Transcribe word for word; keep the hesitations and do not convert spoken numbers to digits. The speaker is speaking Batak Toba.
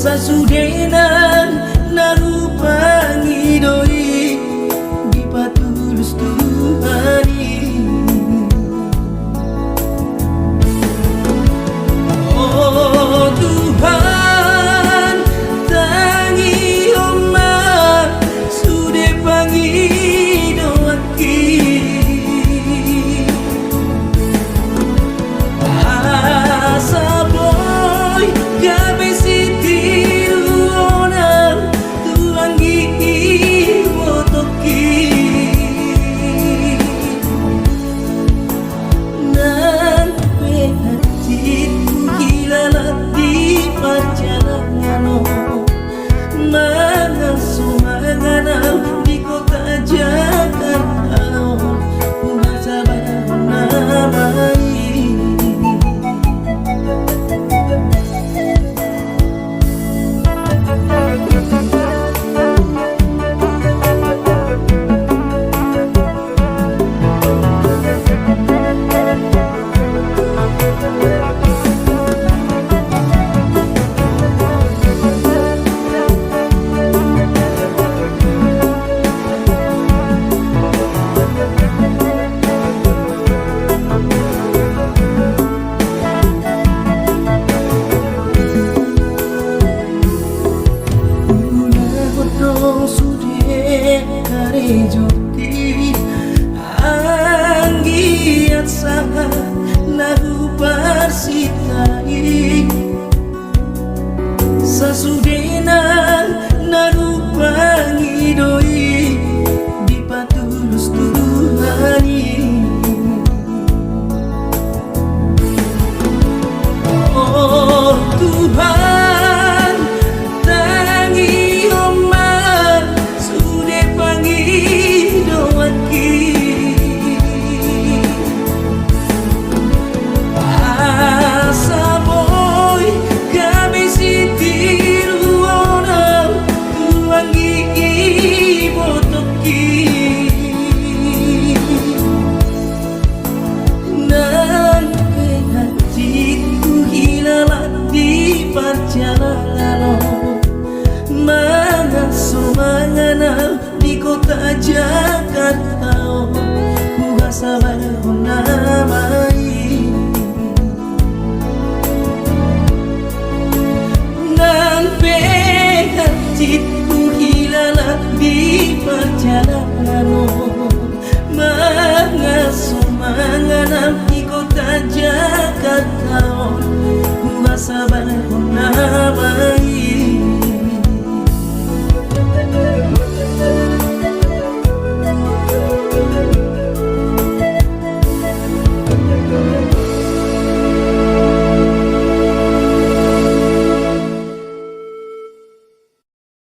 Sasudena na hupangido i dipatulus Tuhan i. O Tuhan, tangihon ma sude pangidoanki. Asa boi gabe sitiruon au tu anggi ibotoki. Nang pe hansit huhilala di parjalanan on, mangan so mangan au di kota Jakarta on, huhasabarhon nama i. Ulaon do sude karejoti, anggiat sahat na huparsinta i. Sasudena na hupangido i dipatulus Tuhan i. O Tuhan, tangihon ma sude pangidoanki. Asa boi gabe sitiruon au tu anggi ibotoki. Nang pe hansit huhilala di parjalanan on, mangan so mangan au di kota Jakarta on, huhasabarhon nama i. Nang pe hansit huhilala di parjalanan